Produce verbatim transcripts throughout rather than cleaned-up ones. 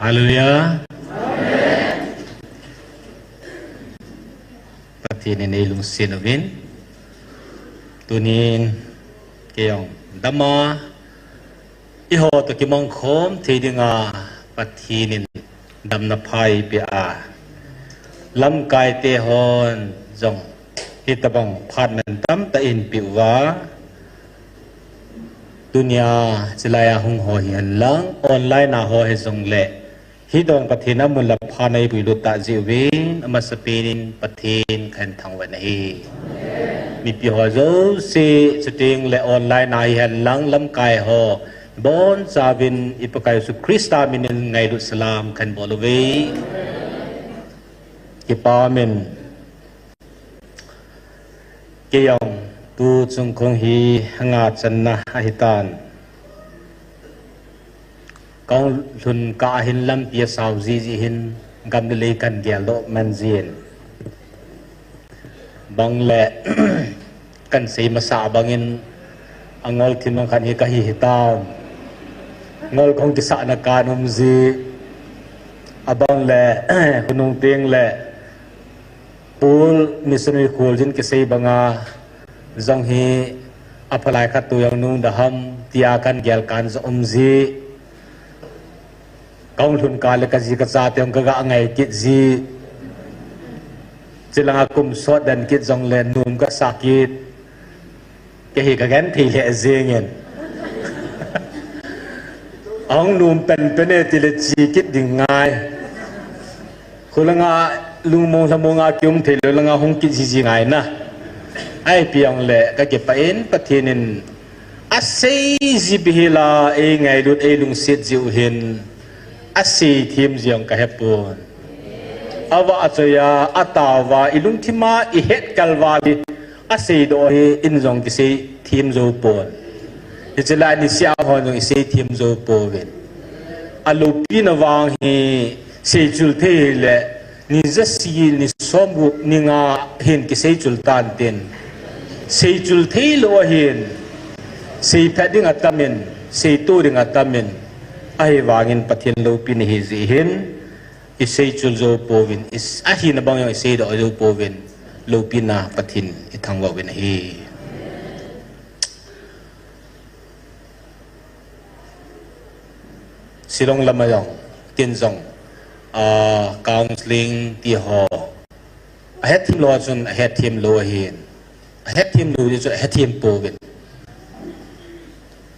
Hallelujah. Pathen in eilungset uvin, tunin kei jong dama eiho toh kimangkhom thei dinga Pathen in damna pha eipeh a, lamkaite hon jong hitobang phat mantam tah in eipeh uva, tunia chilai a hung ho hihen lang, online a ho hijongle, hitobang Pathen in amun le aphan eipuilut tah jeh uvin, amasapen in Pathen kahin thangvah in ahi. Mipi ho jouse, chuteng le online a hihen lang lamkai ho, ibonchauvin i Pakai Jesu Christa min in ngailut salam kahin bol uve. Kipa umin. Kei jong tu chung kong hi hanga channa ahitan. Kahung lhun kah a hin lampi asao jiji hin gam le lei kahin geldoh man jin. Bang le kahin sei masa bangin angol thim mang khat hi kahi hitam. Ngol kahung kisahna kahin um ji. Abang le khonung teng le Paul missionary kholjin kisei banga jong hi aphalai khat tu jong nung da ham tia kahin gel kahin jong um ji. Kahung lhun kah le kaji kachate jong kaga ngai kit ji. Chulanga kum sot den kit jongle nom kasah kit. Kei hi kagenthei lheh jengin. Ahung nom penpen e tile che kit ding ngai. Khulanga lungmong lhamong a kium theilou langa hung kit jiji ngai na. Ahipi jongle kakipah in Pathen in asei ji bep hila eingailut eilungset jiu hin asei them ji jong kahepon. Avah achoiya, ataova, ilungthima ihet kalval hi aseidoh hi in jong kisei them jou pon. Hiche lai niseh a hon jong isei them jou pouvin. Aloupina vang hi seichul thei hile ni jasi, ni somgup, ni nga hin kiseichul tantin. Seichul theilou ahin seiphat ding atamin, seito ding atamin. Ahivangin Pathen loupina hi jeh hin iseichul jou pouvin, ahina bang jong iseidoh jou pouvin, loupina Pathen ithangvah uvin ahi. Shillong lama jong, ken jong, counseling ti ho ahethem lou chun ahethem lou ahin, ahethem lou di chu ahethem pouvin.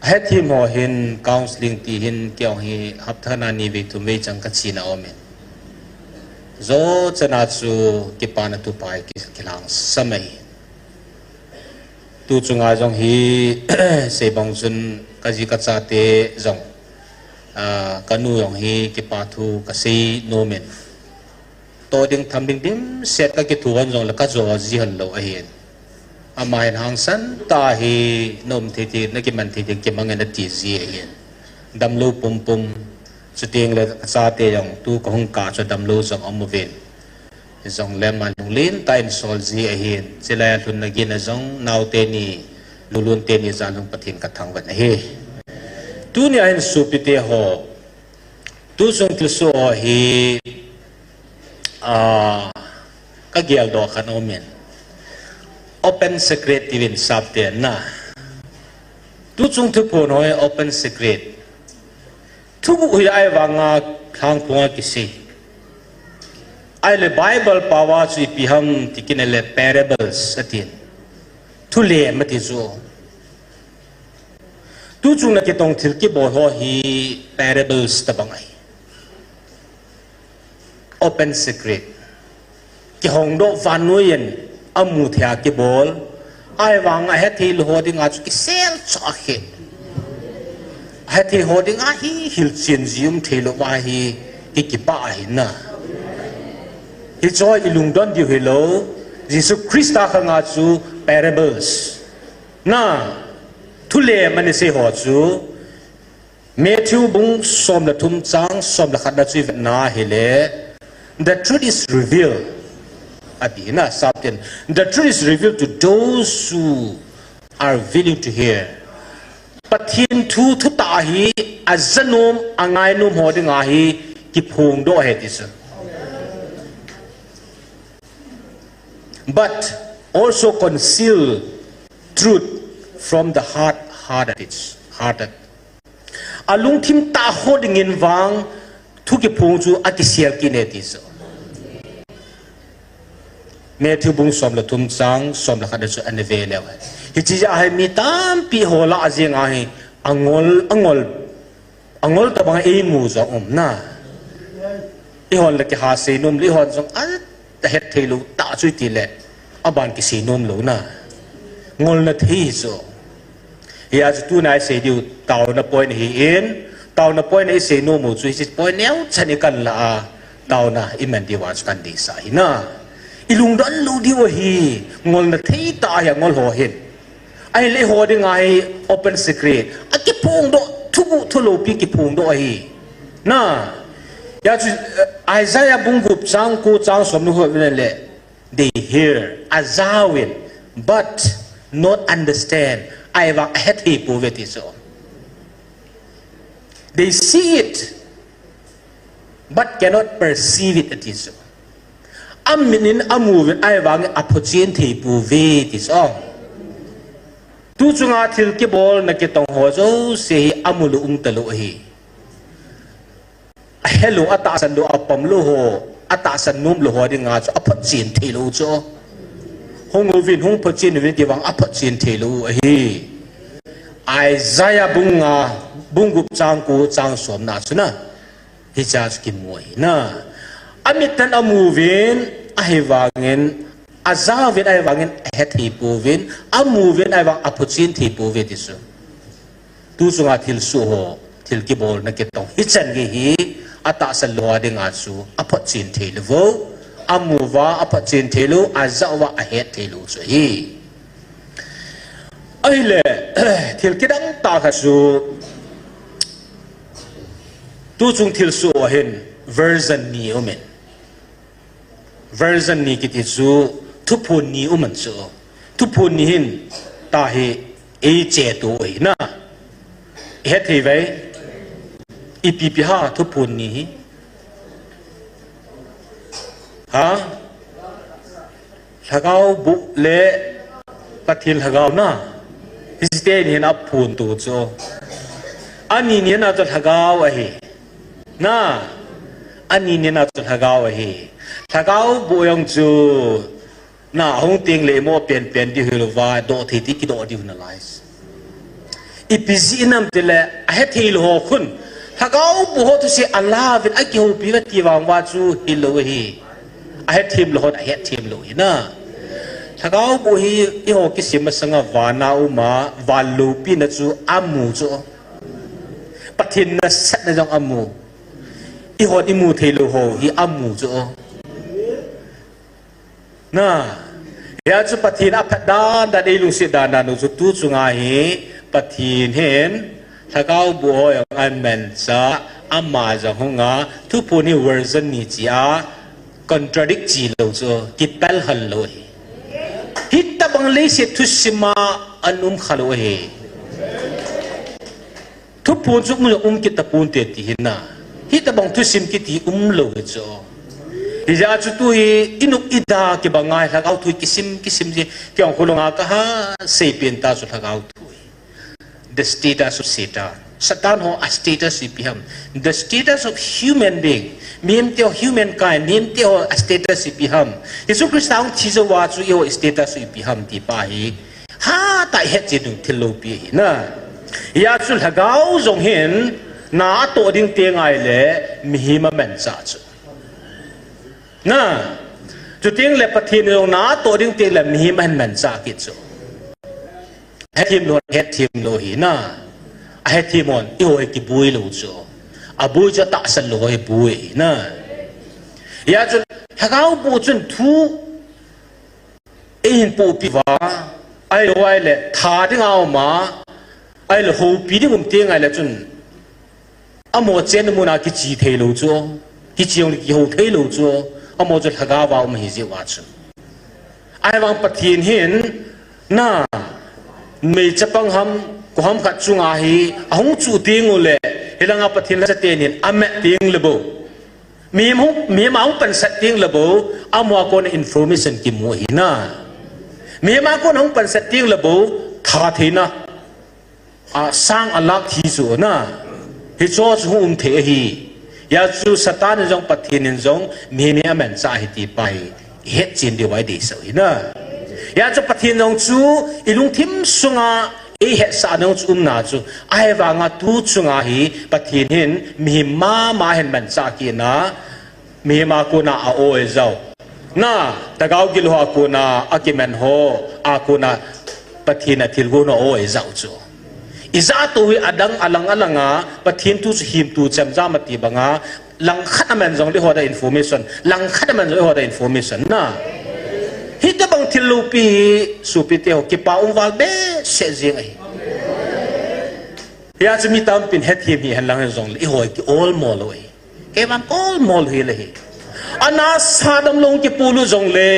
Ahethem ho hin counseling ti hin kei jong hi hapta na nivei thumvei chang kachena aumin. Jochana chu kipana thupha hi kilhangsam ahi. Tu chunga jong hi seibang chun kaji kachate jong, kanu jong hi kipa thu kasei nomin. Toh ding tham ding dimset kakithu hon jongle kajo ji hon lou ahin. Ama hin hangsan tah hi naum thei thei, nakiman thei thei kimangin ati ji ahin. Damlou pumpum, chutengle kachate jong tu kahung kah chu damlou jong aum uvin. Hijongle ama lunglen tah in sol ji ahin. Chulai a lhunna gin a jong naote ni, lulun teni jalung Pathen kathangvah in ahi. Tunia hin sopite ho, tu chung thilsoh ho hi kageldoh khat aumin. Open secret tiuvin sapte na. Tu chung thuphon ho hi open secret. Thuguh hi ahivanga lhangphonga kisei. Ahile Bible paova chu ipi ham ti kit le parables atin. Thulem ati chu. Tu chunga kitong thil kibol ho hi parables tobang ahi. Open secret. Kihongdoh vannoiyin amuthei a kibol. Ahivanga hethei lou ho dinga chu kisel choh ahi. Hethei ho dinga hi hilchen ji um theilou va hi kikipah ahi na. Hiche hi ilungdon diu hilou. Jesu Christa khanga chu parables. Na, thulem ana sei ho chu. Matthew bung som le thum chang som le khatna chu ivetna hile, the truth is revealed. Ati na, sapten, the truth is revealed to those who are willing to hear. Pathen thu thutah hi ajanom, angainom ho dinga hi kiphongdoh ahi ti chu. But also conceal truth from the hard hearted, hearted. Alungthim tah ho dingin vang thu kiphong chu akisel kit e ti chu. Matthew bung som le thum chang som le khat a chu ana ve leu hen. Hiche jeh a hi mi tampi ho lah a jeng a hi angol, angol, angol tabang a eimu jong um na. Eihon le kiha seinom lou, eihon jong a, ahet thei lou tah chu iti le, aban kiseinom lou na. Ngolna thei hi chu. Hia chu tuna isei diu taona point ahin, taona point a isei nom u chu hiche point neocha hi kan la a, taona iman diu a chu kan deisah ahi na. Ilungdon lou diu ahi, ngolna thei tah ahi angol ho hin. Ahile eiho dinga hi open secret. Akiphongdoh, thuguh thuloupi kiphongdoh ahi. Na, hia chu, eh, Isaiah bung gup chang ko chang som ni ho ven le. They hear, ajauvin, but not understand. Ahivang ahethei pouve ti chu. They see it, but cannot perceive it ati chu. Amit in amuvin ahivangin aphochen thei pouve ti chu. Tuchunga thil kibolna kitong ho jouse hi amu lou um talou ahi. Ahelou, atahsan lou, apom lou ho, atahsan nom lou ho dinga chu aphotchen thei lou chu. Hung uvin, hung photchen uvin ti vang aphotchen thei lou ahi. Isaiah bung nga, bung gup chang ko chang som na chu na. Hiche chu kimu ahi na. Amit in amuvin, ahivangin, ajauvin ahivangin ahethei pouvin, amuvin ahivang aphotchen thei pouve ti chu. Tuchunga thilsoh ho, thil kibolna kitong hichan gei hi, atahsan lou a dinga chu aphotchen thei lou vo, amu uva aphotchen thei lou, ajah uva ahet thei lou chu ahi. Ahile, thil kidang tah khat chu, tuchung thilsoh a hin version ni umin. Version ni kiti chu thuphon ni umin chu. Thuphon ni hin tahi eicheto u ahi na. Ihet thei uve. Ipi ipi ham thuphon ni hi. Ha? Lhagao boh le Pathen Lhagao na. Hiche teni hin aphonto u chu. Ani ni na chu Lhagao ahi. Na, ani ni na chu Lhagao ahi. Lhagao boh jong chu, na, hung teng le mo penpen diu hilouva, doh thei ti kidoh diu nalai. Ipi jeh ham itile, ahethei lou ho khun. Lhagao boh ho thusei alauvin akihoupi uva ti vang uva chu hilou ahi. Ahethem lou ho, ahethem lou ahi na. Lhagao boh hi, eiho kisim masanga vana uma, van loupina chu amu chu. Pathen nasatna jong amu. Eihon imu thei lou ho hi amu chu. Na, hia chu Pathen aphat dan dan, eilungset dan dan u chu tuchunga hi Pathen hin Lhagao boh ho jong amanchah, ama jong hunga, thuphon hi version ni chia contradict chi lou chu, kipel hal lou ahi. Hitobang leiset thusim a ana um kha lou ahi. Thuphon chu um jong um kit taponte ti hi na. Hitobang thusim kiti umlou hi chu. Hijeh a chu tu hi inop ida kibang ngai Lhagao thu kisim kisim ji. Kei jong khulunga kaha seipen ta chu Lhagao thu hi. The status of Satan. Satan ho a status ipi ham. The status of human being. Mihemte ho, humankind. Mihemte ho a status ipi ham. Jesu Christa hung thi jouva chu eiho status ipi ham ti pa hi. Hatah a ihet cheh ding thil loupi ahi na. Hia chu Lhagao jong hin na atoh ding teng ahile mihem amanchah chu. Na, chuteng le Pathen jong na atoh ding teng le mihem ahin manchah kit chu. Hethem lou, hethem lou ahi na. Ahethem hon, eiho hi kiboi lou chu. Aboi chu atahsan lou ho hi boi ahi na. Hia chu Lhagao boh chun thu eihin pohpi uva, ahilou ahile, tha dinga uma, ahile houpi ding um teng ahile chun, amaho chenna muna kiche thei lou chu, kiche jong le kihou thei lou chu, amaho chu Lhagao a um ahi jeh uva chu. Ahivang Pathen hin, na, mei chapang ham, koi ham khat chunga hi, ahung chuh teng ule, hilanga Pathen lhacha teni hin, amet teng le bou. Mihem hung, mihem a hung pansat teng le bou, amaho a kona information kimu ahi na. Mihem a kona hung pansat teng le bou, tha theina, a, sang a lak thi chu na. Hicho chu hung um thei ahi. Hijeh chun Satan in jong Pathen in jong mihem hi amanchah ahi ti pa hi ihet chen diu ahi deisah u ahi na. Hijeh chun Pathen jong chu ilungthim sunga eihetsah nung chu umna chu. Ahivanga tu chunga hi Pathen hin mihem mama ahin manchah kit na. Mihem a kona a-o eijao. Na, lhagao gilou a kona akiman ho a kona Pathen a thilgon ho a-o eijao chu. Ijat u hi adang alang alanga Pathen thu chu himtu chemjam ati banga langkhat aman jongle eiho dia information, langkhat aman jongle eiho dia information na. Hitobang thil loupi hi sopite ho kipa um val behseh jeng ahi. Hijeh chun mi tampin hethem hihen lang hijongle eiho hi ki-olmo lou ahi. Keiman olmo lou hile hi. Ana sa damlou kipuilut jongle.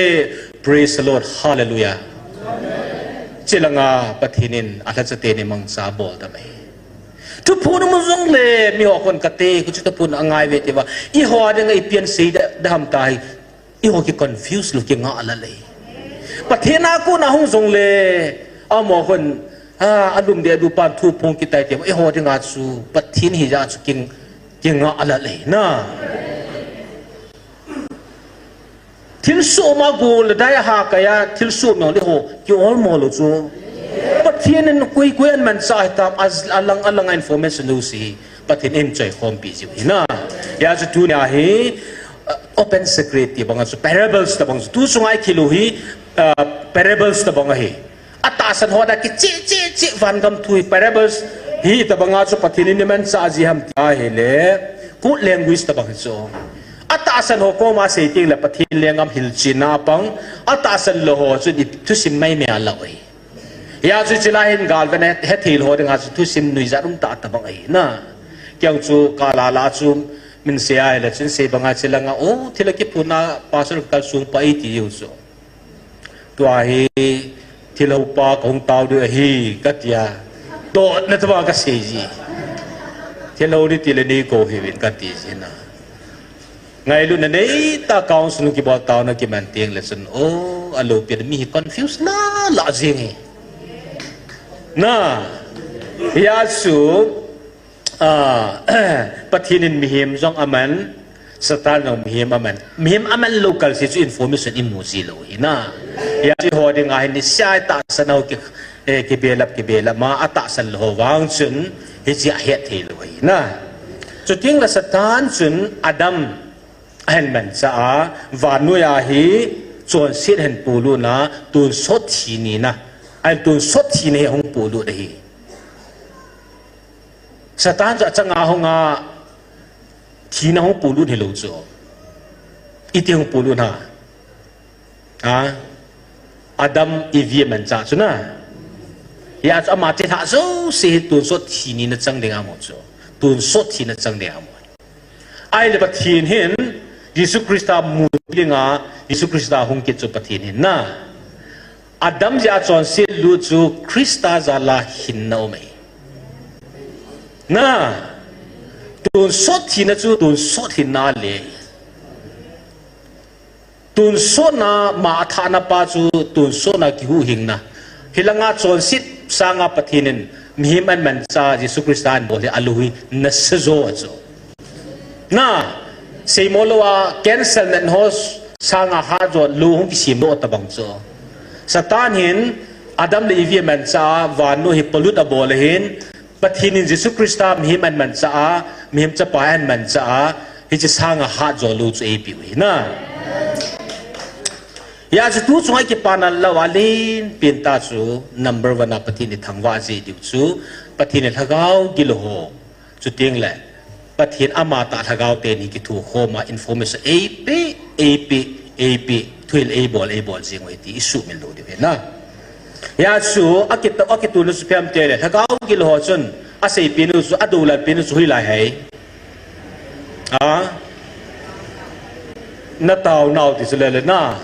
Praise the Lord. Hallelujah. Chulanga Pathen in alhacha teni mangcha abol dam ahi. Thuphon amu jongle miho khun kate, khuchu thuphon angai ve tiuva. Eiho dinga ipi asei da, da ham tahi. Eiho ki confuse lou, kingah lal ahi. Pathen a kona hung jongle, amaho khun, a, alum deh dupan thu phong kit tai tiuva. Eiho dinga chu, Pathen hijeh chun king, kingah lal ahi na. Thilsoh ma gol le dai a ha kaiya, thilsoh mong le eiho, ki-olmo lou chu. Pathen in koi koi ahin manchah hitam, a, alang, alang information lou si. Pathen in choi khompi jiu ahi na. Hijeh chun tunia hi, uh, open secret ti banga chu parables tabang chu. Tu chunga ikilou hi, uh, parables tabang ahi. Atahsan ho dia kicheh, cheh, cheh, vangam thu hi parables hi tabanga chu Pathen in imanchah ji ham ti ahile. Code language tabang hi chu. Atahsan ho koma sei teng le Pathen lenggam hilchetna apang. Atahsan lou ho chu i thusim maimai lou ahi. Hijeh chun chulai hin galven a hethei lou ho dinga chu thusim nuijat um tah tabang ahi na. Keiho chu kala la chu min sei ahile chun sei banga chulanga, o, thil a kiphonna pastor kal sung pa iti jiu chu. Tua hi thilhou pa kahung tao diu ahi katia. Totna tabang kasei ji. Thilhou ni tile nei kou hih uvin kati ji na. Ngailutna neitah a counseling kibol taona kiman teng le chun, o, aloupi a mi hi confuse la, la jing hi. Na, hijeh chun, a, Pathen in mihem jong aman, Satan jong mihem aman. Mihem aman lou kal se chu information imu ji lou hi na. Hijeh chun eiho dinga hin niseh a tahsan ho ki, eh, kibelap, kibelap ma, atahsan lou ho vang chun, hiche ahet thei lou hi na. Chuteng le Satan chun Adam ahin manchah a, vannoi a hi chonset ahin polut na, tonsot thi nina. Ahin tonsot thina hi ahung polut ahi. Satan chu achanga hunga thina hung polut hilou chu. Iti hung polut ham. A, Adam Eve amanchah chu na. Hijeh chun ama chelhah jouse hi tonsot thi nina chang ding amu chu. Tonsot thina chang ding amu. Ahile Pathen hin Jesu Christa mu dinga, Jesu Christa hung kit chu Pathen hin na. Adam jeh a chonset lut chu Christa jal a hinna um ahi. Na, tonsot thina chu tonsot hinna le. Tonsotna ma athahna pa chu tonsotna kihuhhingna. Hilanga chonset sanga Pathen in mihem ahin manchah Jesu Christa ahin bol hi alou hi nasa jo a chu. Na, seimo lou a cancer natna ho sanga hat jo lou hung kisemdoh tabang chu. Satan hin Adam le Eve amanchah a vannoi hi polut abol ahin, Pathen in Jesu Christa mihem ahin manchah a, mihem chapa ahin manchah a, hiche sanga hat jo lou chu eipeh u ahi na. Hijeh chun tu chunga kipana lou a len pen tah chu number one a Pathen ithangvah jeh diu chu, Pathen in lhagao gilou ho. Chuteng le, Pathen amatah lhagao teni kithukhom a information eipeh, eipeh, eipeh, thuhil eibol, eibol jing u ahi ti isuhmil lou diu ahi na. Hijeh chun, akit, akituna chu ipi ham itile, lhagao gilou ho chun, aseipeh u chu, adoulat peh u chu hoilai ham. A? Nataonau ti chu lele na.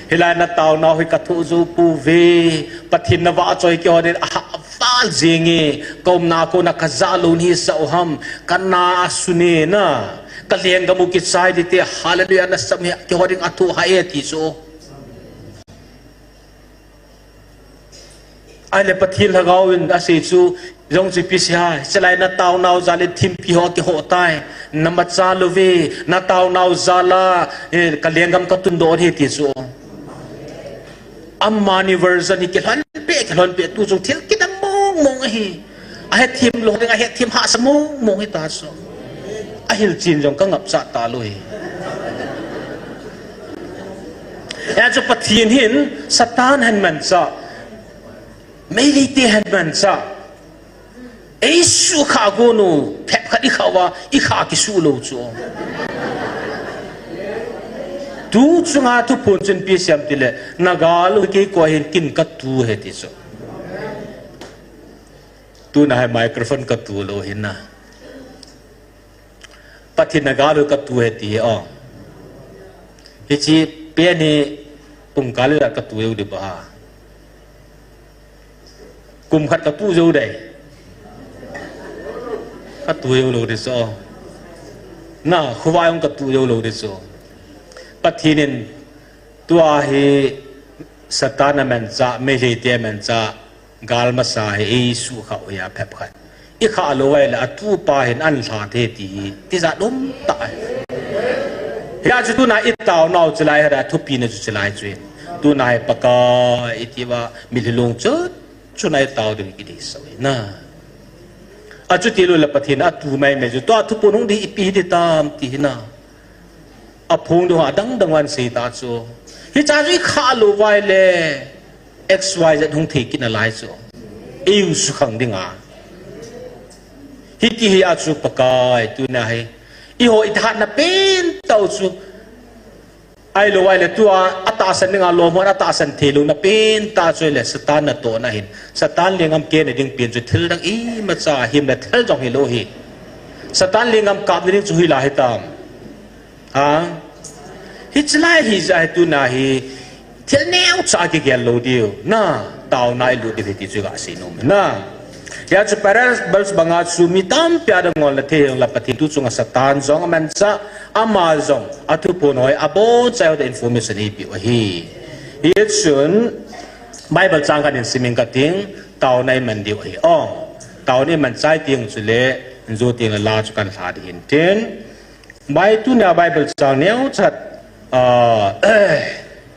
Hilai nataonau hi kathoh jou pouve. Pathen navahchoi keiho din ahahval jenge. Kaumna a kona kajah lou nahisah u ham. Kana asun e na. Ka lenggam u kichai ding te, hallelujah, na sam hi, keiho ding a thu ha e ti chu. Ahile Pathen Lhagao in asei chu, jong chu ipi sei ham, hichelai na taonau jal in thimpi ho akiho tai, na macha lou ve, na taonau jal a, eh, ka lenggam ka tundoh ding ahi ti chu. Amani version hi kilhon peh, kilhon peh, tu chung thil kidang mong mong ahi. Ahethem lou ding, ahethem hahsa mong mong hita chu. Ahil chen jong ka ngapcha talou hi. Hijeh chun Pathen hin Satan ahin manchah, Meitei te ahin manchah. Eisuhkhah gon u, phep khat ikhah uva, ikhah kisuh lou chu. Tu chunga thuphon chun ipi asei em tile, na gal u kei koi hin kin ka tu ahi ti chu. Tuna hi microphone ka tu lou ahi na. Pathen na gal u ka tu ahi ti hi o. Hiche pen hi pungkal le ka tu u ding ba ha. Kum khat ka tu jou dai. Ka tu jou lou ding chu. Na, khovah jong ka tu jou lou ding chu. Pathen in tua hi Satan amanchah, Meitei te amanchah, gal masa hi eisuhkhah u ahi a phep khat. Ikhah lou uva ahile atupa hin ahin lha thei ti hi, tijat um tah ahi. Hijeh chun tuna itaonau chulai hi a thupina chu chulai chu hin. Tuna hi Pakai iti uva, mitlhi lungchot chun itao ding kideisah u ahi na. Achuti lou le Pathen atu mai mai chu, tua thuphon hung ding ipi hiding tam ti hi na. Aphong ding ho adang dang vang sei ta chu. Hiche chu ikhah lou uva ahile X Y Z hung thei kit nalai chu. Eiu sukhang ding a. Hiti hi a chu Pakai tuna hi. Eiho ithatna pen tah u chu. Ahilou ahile tua atahsan ding a lom hon atahsan thei louna pen tah chu ahile Satan natohna hin. Satan lenggam kehna ding pen chu thil dang imacha himna thil jong hilou hi. Satan lenggam kapna ding chu hoilai hitam. Ha? Hichelai hijeh a hi tuna hi thil neocha kigel lou diu. Na, taona ilut diu ahi ti chu kasei nom e na. Hijeh chun parables banga chu mi tampi a dang ngol na thei hih jongle Pathen tu chunga Satan jong amanchah, ama jong athuphon ho hi abonchauva information eipeh u ahi. Hichun Bible chang khat in sim inge kating, taona iman diu ahi. O, taona iman chai teng chule, jou teng le la chu kan lha ding ahin tin. Mai tunia Bible chang neocha, ah,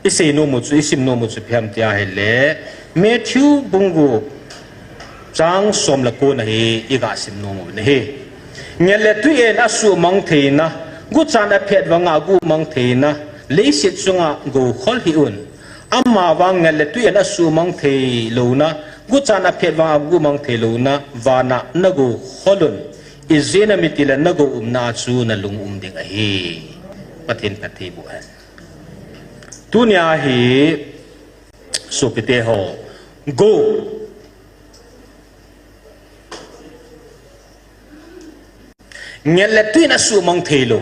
isei nom u chu, isim nom u chu ipi ham tia ahile, Matthew bung gup chang som le ko na hi iga sim nom u ahi. Nget le tui in asuhmang theina, guchan aphet vanga guhmang theina, leiset chunga gou khol hih un. Amavang nget le tui in asuhmang thei louna, guchan aphet vanga guhmang thei louna, vana nagou khol un. Ijeh inem itile nagou umna a chu nalung um ding ahi. Pathen phatthei boh hen. Tunia hi sopite ho, gou. Nget le tui in asuhmang thei lou.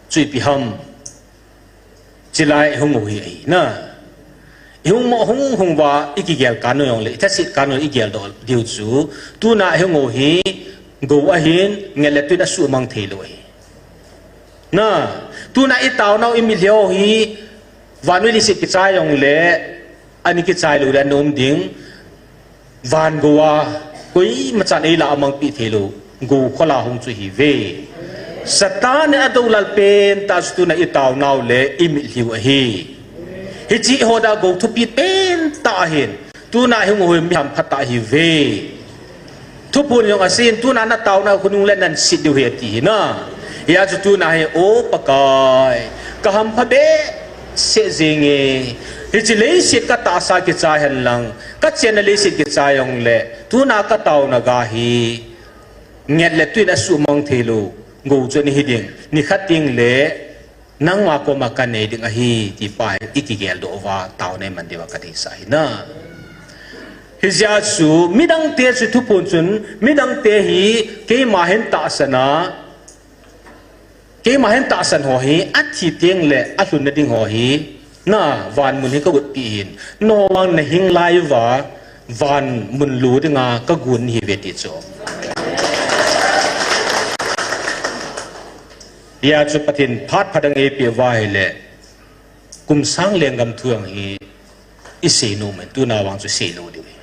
Chu ipi ham. Chulai hung u hi ahi na. Ihung mo hung hung uva ikigel kah u jongle, ithaset kah u igel doh diu chu. Tuna ihung u hi gou ahin, nget le tui in asuhmang thei lou ahi. Na, tuna itaonau imitlhi u hi, vannoi leiset kichai jongle, ani kichai lou le anom ding. Van gou a, koima chan eilah a mangpeh thei lou, gou khol a hung chu ihiuve. Satan in adoulal pen tah chu tuna itaonau le imitlhi u ahi. Hiche ho da gou thupi pen tah ahin, tuna ihung u hi mi hampha tah ihiuve. Thuphon jong asei in tuna nataonau khonung le nahin set diu ahi ati hi na. Hijeh chun tuna hi, O Pakai, kahampha behseh jenge. Hiche leiset katahsa kichai henlang, kachenna leiset kichai jongle, tuna kataona ga hi, nget le tui in asuhmang thei lou, gou chu ana hi ding, nikhat teng le, nangma koma kanei ding ahi, ti pa hi ikigel doh uva, taona iman diuva kadeisah ahi na. Hijeh chun, midang te chu thuphon chun, midang te hi, keima hin tahsan a, keima hin tahsan ho hi, athi teng le, alhunna ding ho hi, na, van mun hi kagot peh in, nangho vang nahing lai uva, van mun lut dinga kagon nahiuve ti chu. Hijeh chun Pathen phat phat dang eipeh uva ahile, kum sang lenggam thu jong hi isei nom in, tuna vang chu seilou diu ahi.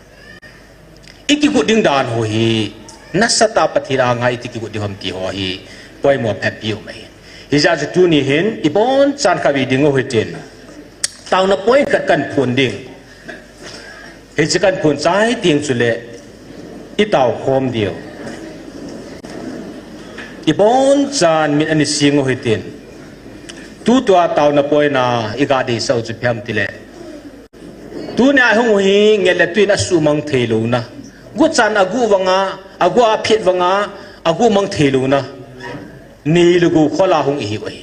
Ikigot ding dan ho hi, nasatah a Pathen anga iti kigot diu ham ti ho hi, poimo phatpi um ahi. Hijeh chun tuni hin, ibonchan khatvei ding u hitin. Taona point khat kahin phon ding. Hiche kahin phon chai teng chule, itao khom diu. Ibonchan min ana sing u hitin. Tutua taona point a, iga deisah u chu ipi ham tile, tunia ihung u hi nget le tui in asuhmang theilouna. Guchan aguh vanga, aguh aphet vanga, aguhmang theilouna. Nei le gou khol a hung ihiu ahi.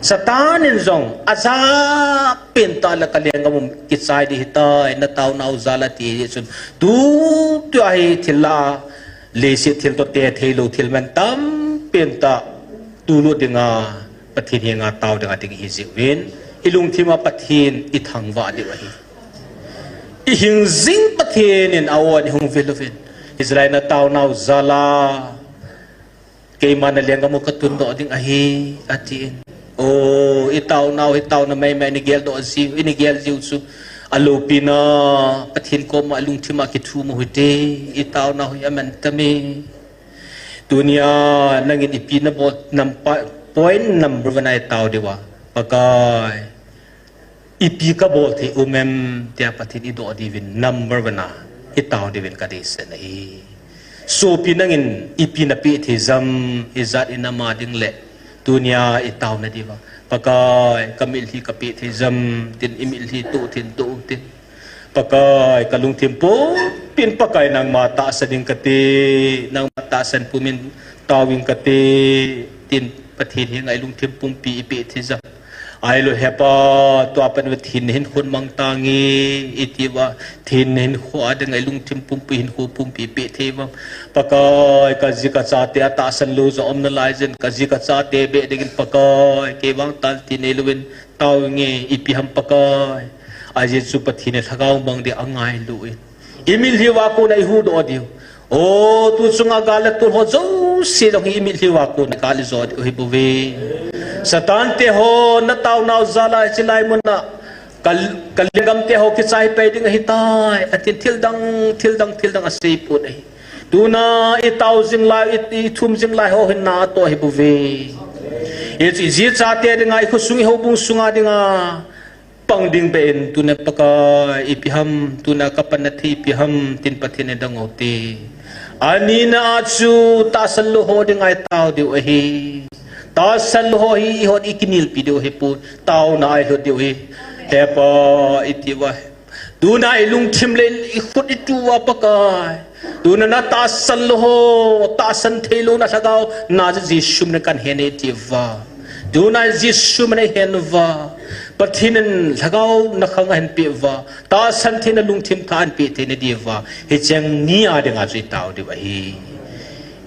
Satan in jong ajah pentah le kalenggam u kichai ding ahitai, nataonau jal a ati jeh chun. Tutua hi thil lah a, leiset thil toh tethei lou thil man tampen tah tulut dinga, Pathen henga tao dinga ding ihi jeh uvin, ilungthim a Pathen ithangvah diu ahi. Ihing jing Pathen in a-o a ihung vil uvin. Hichelai nataonau jal a, keima nalenggam u katundoh ding ahi, atin. O, itaonau hi taona maimai, ini geldoh jiu, ini gel jiu chu. Aloupina, Pathen koma ilungthim a kithum u hite, itaonau hi aman tame. Tunia, nangin ipi nabol, nampa, point number one a itao diu a, Pakai, ipi kabol thei um em, tia Pathen idoh diuvin number one a itao diuvin kadeisah ahi. Sopi nangin ipi napeh thei jam, ijat inam a ding le, tunia itaona diuva, Pakai, kamitlhi kapeh thei jam, tin imitlhi toh thin toh tin. Pakai, kalungthim pumpin Pakai nangma tahsan ing kate, nangma tahsan pumin tao ing kate, tin Pathen henga ilungthim pumpi ipeh thei jam. Ahilou, Hepa, tua pat uva thin nahinkho mang tange, itiuva, thin nahinkho a dinga ilungthim pumpi hinkho pumpi ipeh thei uvam. Pakai, kaji kachate atahsan lou jong um nalai jin, kaji kachate beh dingin Pakai, kei vang tan ti neilouvin, tao inge, ipi ham Pakai. Ajeh chu Pathen in lhagao mang ding angailu in, imitlhi uva kona ihuhdoh diu. O, tu chunga gal le tol ho jouse jong hi imitlhi uva kona gal ijo diu ahibouve. Satan te ho, nataonau jal a hichelai mun a, ka, kalenggam te ho kichai pai ding ahitai, atin thildang, thildang, thildang aseipon ahi. Tuna itao jing lai, i, ithum jing lai ho hin na atoh ahibouve. Hiche, ijat chate dinga, ikhosung ihoubung sunga dinga pang ding beh in, tuna Pakai ipi ham, tuna kapanna thei ipi ham, tin Pathen idong u hite. Anina a chu tahsan lou ho dinga itao diu ahi. Tahsan lou ho hi ihon ikinelpi diu ahipon, taona a ilut diu ahi. Hepa, itiuva, tuna ilungthim le ikhut itu uva Pakai, tuna natahsan lou ho, tahsan theilouna lhagao, naja Jesu min a kahin hen e itiuva. Tuna Jesu min a ihen uva, Pathen in lhagao nakhang ahinpeh uva, tahsan theina lungthim thah ahinpeh theina diuva, hicheng ni a dinga chu itao diu ahi.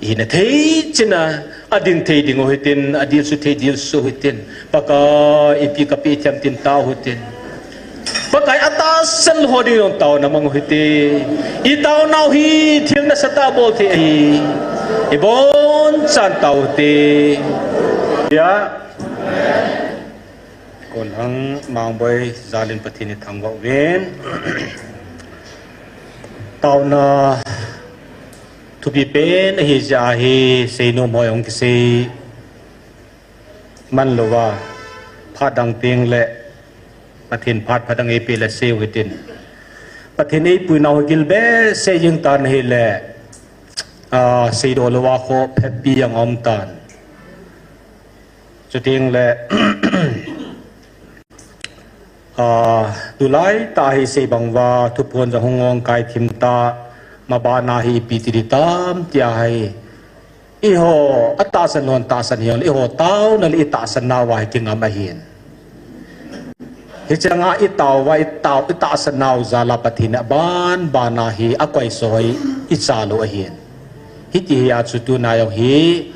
Ihina thei china, ading thei ding u hitin, adilsu thei dilsu hitin, Pakai ipi kapeh thei em tin tao hitin. Pakai atahsan lou ho ding jong taona mang u hite. Itaonau hi thil nasatah bol thei ahi. Ibonchan tao u hite. Ya. Kolhang Mangboi jal in Pathen ithangvah uvin. Taona thupi pen ahi jeh a hi seinom ho jong kisei man louva, phat dang teng le Pathen phat phat dang eipeh le sei u hitin. Pathen eipuinau hi gil behseh jeng tan ahile, a, seidoh louva khoh phatpi jong aum tan. Chuteng le, a, tulai tah hi sei bang uva, thuphon jong hung ong kai thim ta, mabana hi ipi ti ding tam tia hi. Eiho, atahsan hon tahsan hijongle, eiho taona le itahsan nauva hi kingam ahin. Hicheng a itao uva, itao, itahsan nau jal a Pathen in aban, bana hi akoiso hi ichalou ahin. Hiti hi a chu tuna jong hi,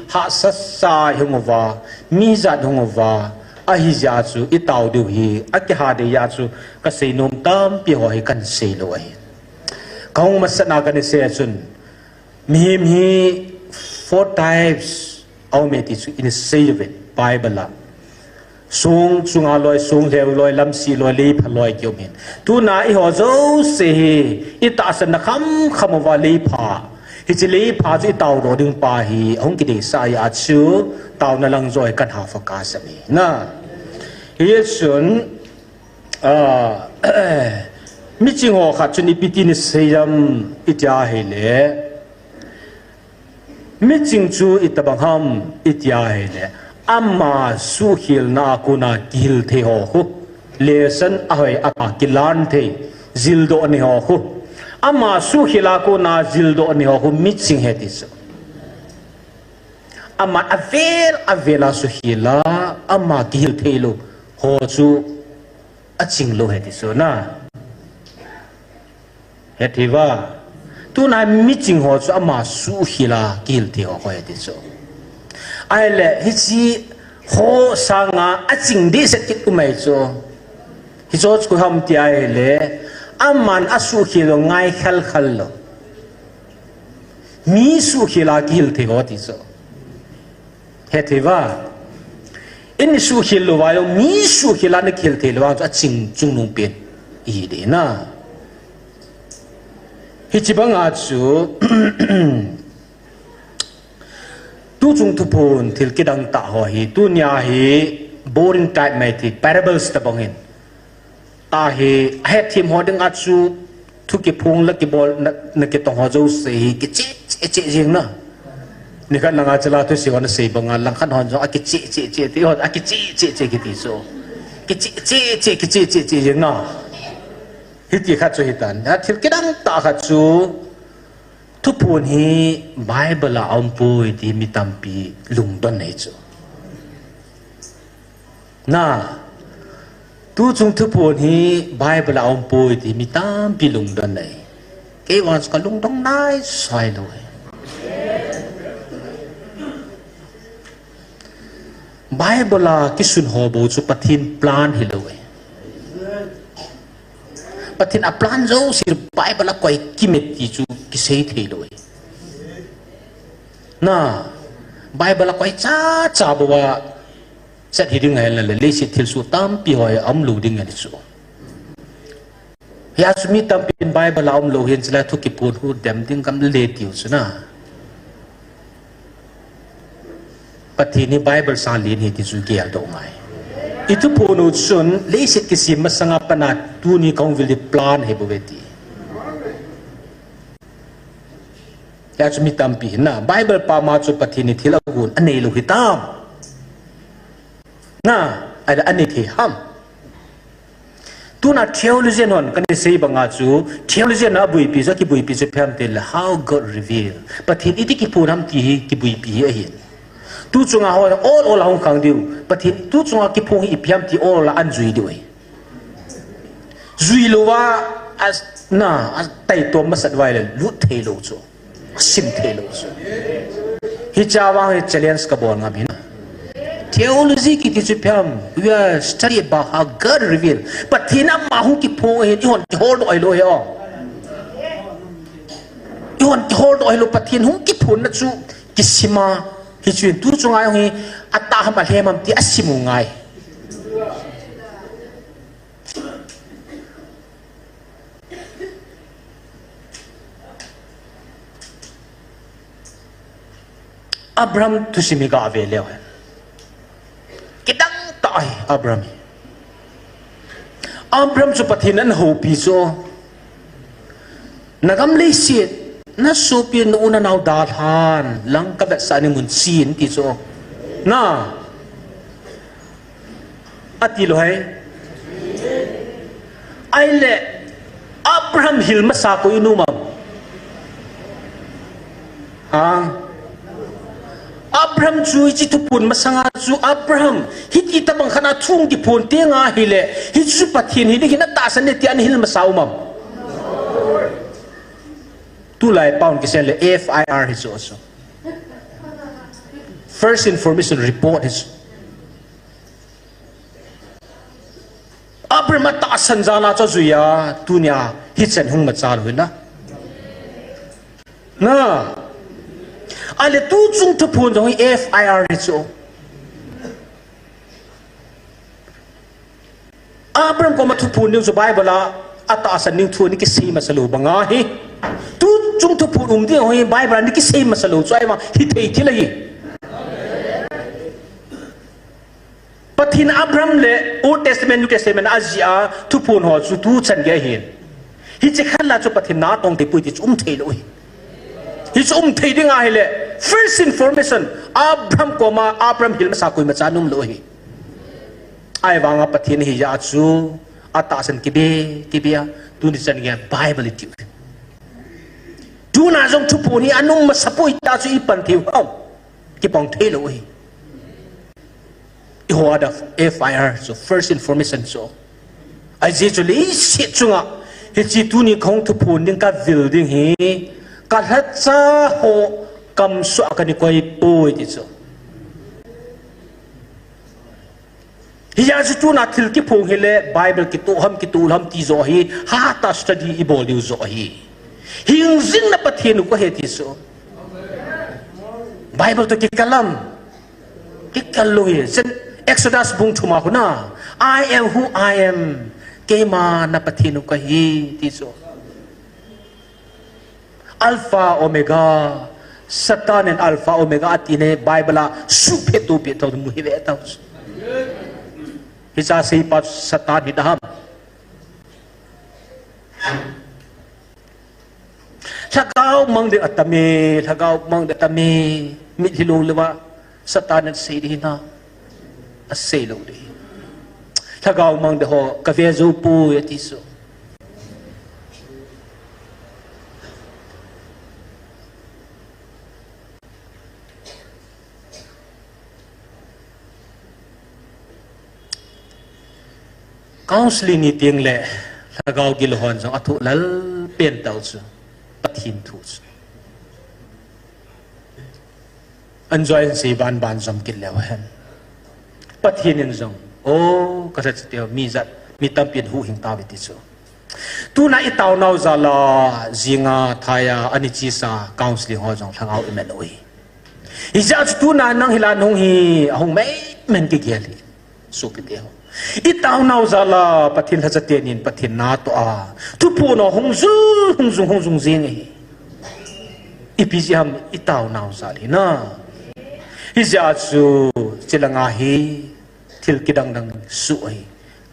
hahsa sa ihung uva, mi jat ihung uva, ahi jeh a chu itao diu hi, akiha dei jeh a chu kasei nom tampi ho hi kahin seilou ahin. Kahung masat na kahin sei a chun, mihem hi four types aume ti chu ina sei uve. Bible a. Song chunga loi, song lheu loi, lamsi loi, leipha loi kium hin. Tuna eiho jouse hi, itahsan na khamkham uva leipha. Hiche leipha chu itao doh ding pa hi, ahung kideisah ahi a chu, taona lang joh hi kana focus ahi. Na. Hichun, ah, miching ho khat chun ipi tin asei ham iti ahile. Miching chu itobang ham iti ahile, ama suhkhelna a kona kihil thei ho khu, lesson ahoi apa kilan thei, jildoh nei ho khu, ama suhkhel a kona jildoh nei ho khu miching ahi ti chu. Ama avel avel a suhkhel a, ama kihil thei lou ho chu aching lou ahi ti chu na. Hethei uva. Tuna miching ho chu ama suhkhel a kihil thei ho khu ahi ti chu. Ahile, hiche ho sanga aching dehset kit um ahi chu. Hiche chu koi ham ti ahile, aman asuhkhel lou ngai khalkhal lou. Mi suhkhel a kihil thei ho ti chu. Hethei uva. Eisuhkhel lou uva jong, mi suhkhel a nakihil thei lou vang chu aching chungnung pen ihi ding na. Hiche banga chu, tuchung thuphon thil kidang tah ho hi, tunia hi boring type mai thei, parables tobang hin. Ahi, ahetthem ho dinga chu, thu kiphong le kibol, na, na kitong ho jouse hi, kicheh, cheh, cheh jing na. Nikhat langa chule thusei ho nasei banga, langkhat hon jong, akicheh, cheh, cheh, ti hon, akicheh, cheh, cheh, kiti chu. Kicheh, cheh, cheh, kicheh, cheh, cheh jing na. Hiti khat chu hitan. A thil kidang tah khat chu, thuphon hi Bible a aumpoi ti mi tampi lungdon ahi chu. Na, tuchung thuphon hi Bible a aumpoi ti mi tampi lungdon ahi. Kei vang chu kalungdon naisai lou ahi. Bible a kisun ho bou chu Pathen plan hilou ahi. Pathen a plan jouse Bible a koi kimet ti chu kisei thei lou ahi. Na, Bible a koi chacha bou a chat hi ding ahi le, leiset thilsoh tampi ho hi aum lou ding ahi chu. Hia chu mi tampin Bible a um lou hin chule thu kiphon khu dem ding gam le tiu chu na. Pathen hi Bible sang len ahi ti chu geldoh ngai. I thuphon u chun leiset kisem masanga pat a tuni kahung vil hi plan ahi bouve ti. Hia chu mi tampi hin na, Bible pama chu Pathen in thil agon anei lou hitam. Na, ahile anei thei ham. Tuna theologian hon kana sei banga chu, theologian a buipi chu, kibuipi chu ipi ham tile, how God reveal. Pathen iti kiphong ham ti hi kibuipi hi ahin. Tu chunga ho ol ol a hung khang diu. Pathen tu chunga kiphong hi ipi ham ti ol a ana jui diu ahi. Jui louva, a, na, ataitom masat uva ahile, lut thei lou chu. Sim thei lou chu. Hiche vang hi challenge kabol ngam ahi na. Theology kiti chu ipi ham, we are study about how God reveal. Pathen in ama hung kiphong ahin, eihon kiholdoh hilou ahi o. Eihon kiholdoh hilou, Pathen hung kiphonna chu kisima. Hichun tu chunga jong hi, atah ham alhem ham ti asim u ngai. Abraham thusim hi gave leu hen. Kidang tah ahi Abraham hi. Abraham chu Pathen in ana houpi chu. Nagam leiset, nasopi, na u nanao dalhan, lang kavetsah ni mun chen ti chu. Na. Ati lou hai. Ahile, Abraham hil masa koi in um am? Ha? Abraham chu hiche thuphon masanga chu Abraham, hiti tobang khat a thu hung kiphong teng ahile, hichu Pathen hi ding ahi na tahsan e ti ana hil masa um am? Tulai pao in kisei le F I R hi chu chu. First Information Report hi chu. Abraham atahsan jal a chu ajui a, tunia hichan hung machal u ahi na. Na. Ahile tuchung thuphon jong hi F I R hi chu. Abraham koma thuphon ding chu Bible a atahsan ding thu ana kisei masa lou banga hi, tuchung thuphon um ding ho hi Bible a ana kisei masa lou chu ahivang hithei thil ahi. Pathen Abraham le Old Testament, New Testament a ajih a thuphon ho chu tuchan gei ahin. Hiche khat lah chu Pathen na atong theipoi ti chu um thei lou ahi. Hichu um thei ding ahile, first information, Abraham koma Abraham hil masa koimacha ana um lou ahi. Ahivanga Pathen hijeh a chu atahsan kibe, kibe a, tuni chan gei a Bible itiu. Tuna jong thuphon hi ana um masa poi tia chu ipan thei u ham? Kipang thei lou ahi. Eiho a da F I R chu, first information chu. Ajeh chu leiset chunga hiche tuni kahung thuphon ding, kavil ding hi kalhacha ho kamsuh a kana koi poi ti chu. Hijeh a chu tuna thil kiphong hile Bible kitoh ham, kitoh lou ham ti joh hi, hatah a study ibol diu joh ahi. Hingjing na Pathen u kahi ti chu. Bible toh kikal am? Kikal lou ahi. Chen Exodus bung thum a khu na, "I am who I am." Keima na Pathen u kahi ti chu. Alpha, Omega. Satan in Alpha, Omega ati ne Bible a suhphet to peh to mu hi ve tau. Hiche seipa Satan hi da ham? Lhagao mang ding atam e, lhagao mang ding atam e, mitlhi long leuva Satan in asei ding ahi na, asei lou ding. Lhagao mang ding ho kave jou poi ati chu. Counseling ni teng le lhagao gil hon jong athoh lal pen tau chu, Pathen thu chu. An join sei ban ban jom kit leu hen. Pathen in jong, o, ka sa chi teu, mi jat, mi tampin huhhing tauve ti chu. Tuna i taonau jal a, jinga, thaia, ani chesa, counseling ho jong lhagao i man u hi. Hijeh chu tuna nang hilai nahung hi, ahung mei men kigel hi. Sopite ho. I taonau jal a, Pathen lhacha teni in Pathen na atoh a. Thuphon ho hung jung, hung jung, hung jung jing hi. Ipi jeh ham i taonau jal hi na. Hijeh chu, chilanga hi, thil kidang dang suh hi.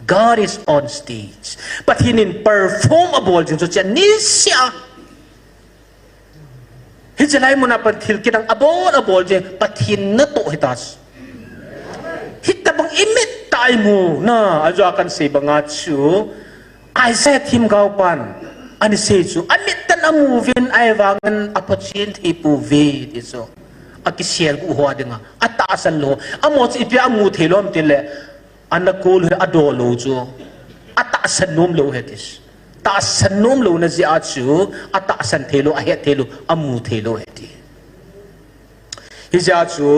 God is on stage. Pathen in perform abol jing chu chia niseh a. Hiche lai muna Pathen thil kidang abol, abol jing, Pathen natoh hita. Hitabang i mit a i mu, na, ajo a kan sei banga chu, Isaiah themgao pan, ana sei chu, amit tan amu uvin ahivangin aphochen thei pouve, ti chu. Akisel gu ho dinga, atahsan lou, amaho chu ipi a amu thei lou ham tile, Ana kol hi adol lou chu, atahsan nom lou ahi ti. Tahsan nom louna jeh a chu, atahsan thei lou, ahet thei lou, amu thei lou ahi ti. Hijeh a chu,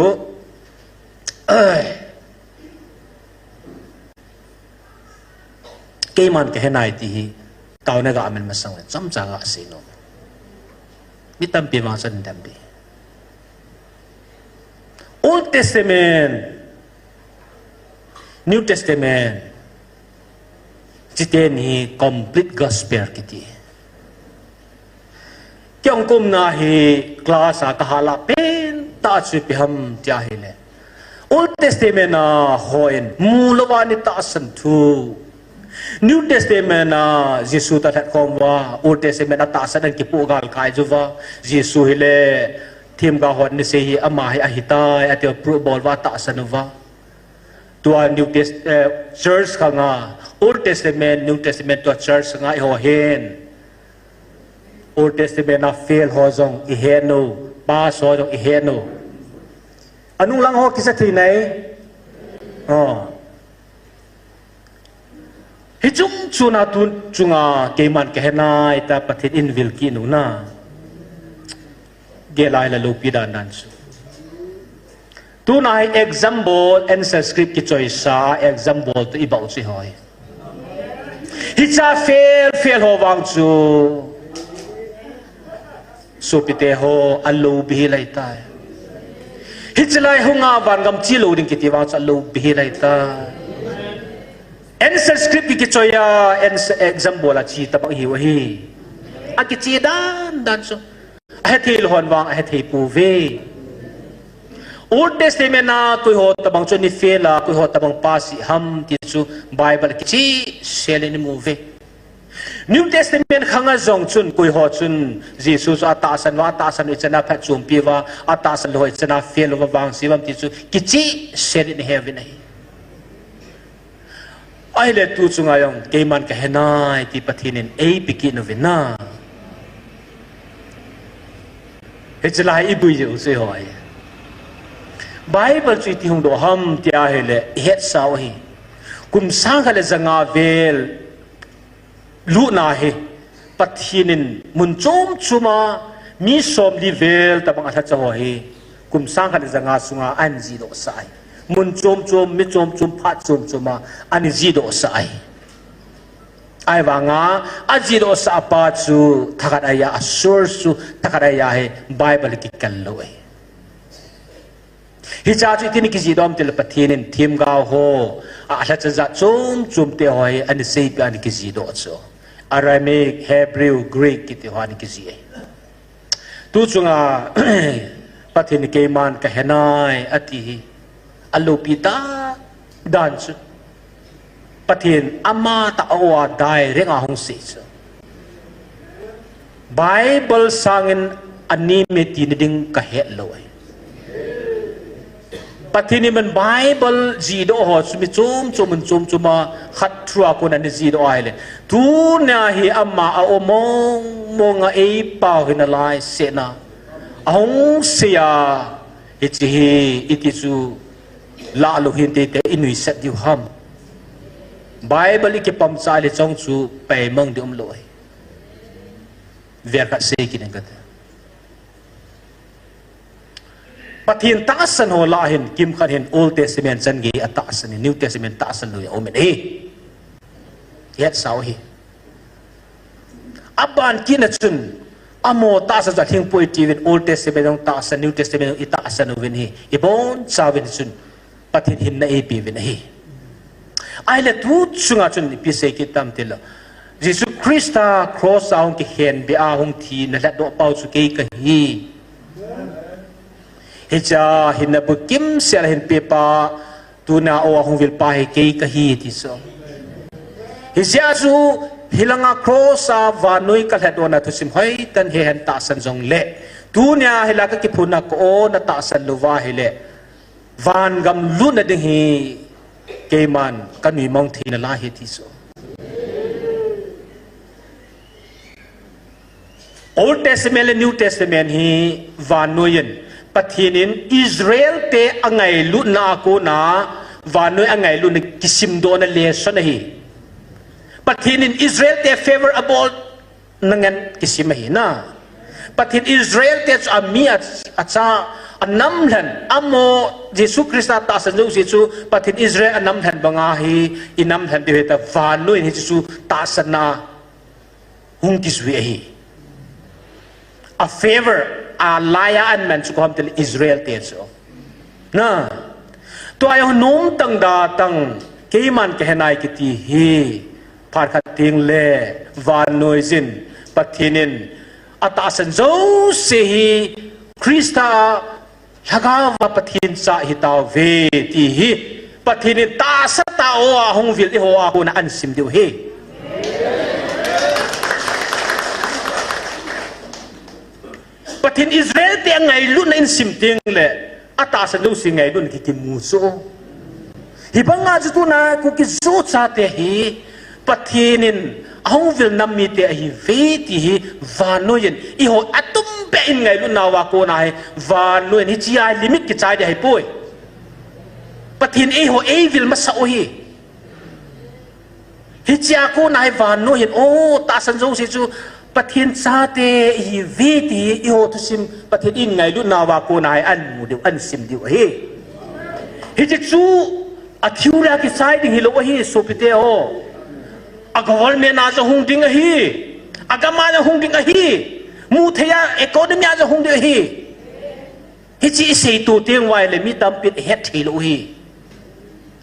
keiman kahe nai ti hi, taona ga aman masang le, chomcha ga sei nom. Mi tampi vang chan tampi. Old Testament, New Testament, chiten hi complete gospel kiti. Kei hung kumna hi class a kahal a pentah chu ipi ham tia ahile, Old Testament a hon mu louva ana tahsan thu, New Testament a Jesu toh lhatkhom uva, Old Testament a tahsan ana kipoh galkai uva, Jesu hile, themgao hon ana sei hi, ama hi ahitai, ati uva proof abol uva atahsan uva. Tua New Test-, eh, church khanga, Old Testament, New Testament tua church khanga eiho hin. Old Testament a fail ho jong ihet u, pass ho jong ihet u. Anung lang ho kisa thei nai. Oh. Hiche chungchang a tu chunga keiman kahe nai ta Pathen in vil kit u na. Gel a hile loupi dan dan chu. Tuna hi exam bol, answer script kichoisa, exam bol toh ibol chu hoi. Hiche a fail, fail ho vang chu. Sopite ho, alou bih lai tai. Hiche lai hunga vangam che lou ding kiti vang chu alou bih lai tai. Answer script kichoi a, answer exam bol a che tabang ihiu ahi. Akiche dan dan chu. Ahethei lou hon vang ahethei pouve. Old Testament a koiho tabang chu ana fail a, koiho tabang pass ham ti chu Bible kichehsel in imu uve. New Testament khang a jong chun koiho chun Jesu chu atahsan uva, atahsan lou chan a phatchompi uva, atahsan lou chan a fail uva vangse uvam ti chu kichehsel in ihe uvin ahi. Ahile tu chunga jong keiman kahe nai ti Pathen in eipe kit uvin ahi. Hiche lai hi ibui jeh u chu eiho ahi. Bible chu iti hung doh ham ti ahile ihetsa u ahi. Kum sang khat le ja nga vel lutna hi Pathen in mun chom chom a mi som li vel tabang alhacha ho hi kum sang khat le ja nga sunga ahin jihdoh sah ahi. Mun chom chom, mi chom chom, phat chom chom a ahin jihdoh sah ahi. Ahivanga ajihdoh sah pa chu thakhat ahi a, a source chu thakhat ahi a hi Bible kikal lou ahi. Hiche chu itin kijihdoh ham tile Pathen in themgao ho, alhacha jat chom chom te ho hi ana seipeh a ana kijihdoh chu. Aramaic, Hebrew, Greek kiti ho ana kijih ahi. Tu chunga Pathen in keiman kahe nai ati hi aloupi dan dan chu. Pathen amatah a o a direct a hung sei chu. Bible sangin anem e tina ding kahet lou ahi. Pathen in Bible jihdoh ho chu mi chom chom, mun chom chom a khat through a kon ana jihdoh ahile, tunia hi ama a o mong mong a eipao hi nalai sehna ahung sei a, hiche hi iti chu lah lou hin teitei inuisat diu ham. Bible ikipom chai le chong chu peimang ding umlou ahi. Vel khat sei kit ing kate. Pathen tahsan ho lah hin kimkhat hin Old Testament chan gei atahsan in, New Testament tahsan lou jong aumin ahi. Ihetsa u ahi. Aban kit na chun, amaho tahsan chu alhingpoi tiuvin, Old Testament jong tahsan, New Testament jong itahsan uvin ahi. Ibonchauvin chun Pathen hinna eipeuvin ahi. Ahile tu chunga chun ipi sei kit tam tile, Jesu Christa cross a hung kikhenbeh a hung thina lhatdoh pau chu kei kahi. Hiche a hinna bukim sel a hinpepa, tunia o a hung vilpa hi kei kahi ti chu. Hijeh a chu hilanga cross a vannoi kalhatdohna thusim hoitah in hehin tahsan jongle, tunia hilai kakiphunna ka o natahsan louva ahile, vangam lutna ding hi keiman kanuimong thei nalai ahi ti chu. Old Testament le New Testament hi vannoi in, Pathen in Israel te angailutna a kona, vannoi angailutna kisimdohna lesson ahi. Pathen in Israel te favour abol na ngen kisim ahi na. Pathen Israel te chu ami a, acha, anamlhen, amaho Jesu Christa tahsan jouse chu Pathen Israel anamlhen banga hi inamlhen diu ahitai, vannoi in hiche chu tahsanna hung kijui ahi. A favour, alai a aman chu koi ham tile Israel te chu. Na, tua jong nomtang datang, keiman kahe nai kiti hi, phat khat tengle, vannoi jin, Pathen in atahsan jouse hi Christa a Lhagaova Pathen cha ihitauve ti hi, Pathen in tahsa tah a o a hung vil eiho a kona ahin sim diu ahi. Pathen Israel te angailutna ahin sim tengle, atahsan jouse ngailutna kikimu chu. Hibanga chu tuna Kuki-Zo chate hi Pathen in ahung vil nam mite ahiuve ti hi vannoi in, eiho atumbeh in ngailutnauva kona hi vannoi in hichea limit kichai ding ahipoi. Pathen in eiho eivil masau ahi. Hichea kona hi vannoi in, o, tahsan jouse chu Pathen chate ihiuve ti hi eiho thusim Pathen in ngailutnauva kona hi ahin mu diu, ahin sim diu ahi. Hiche chu athilou a kichai ding hilou ahi, sopite ho. A government a jong hung ding ahi. Agam a jong hung ding ahi. Muthei a economy a jong hung ding ahi. Hiche iseito teng uva ahile mi tampin ahet theilou ahi.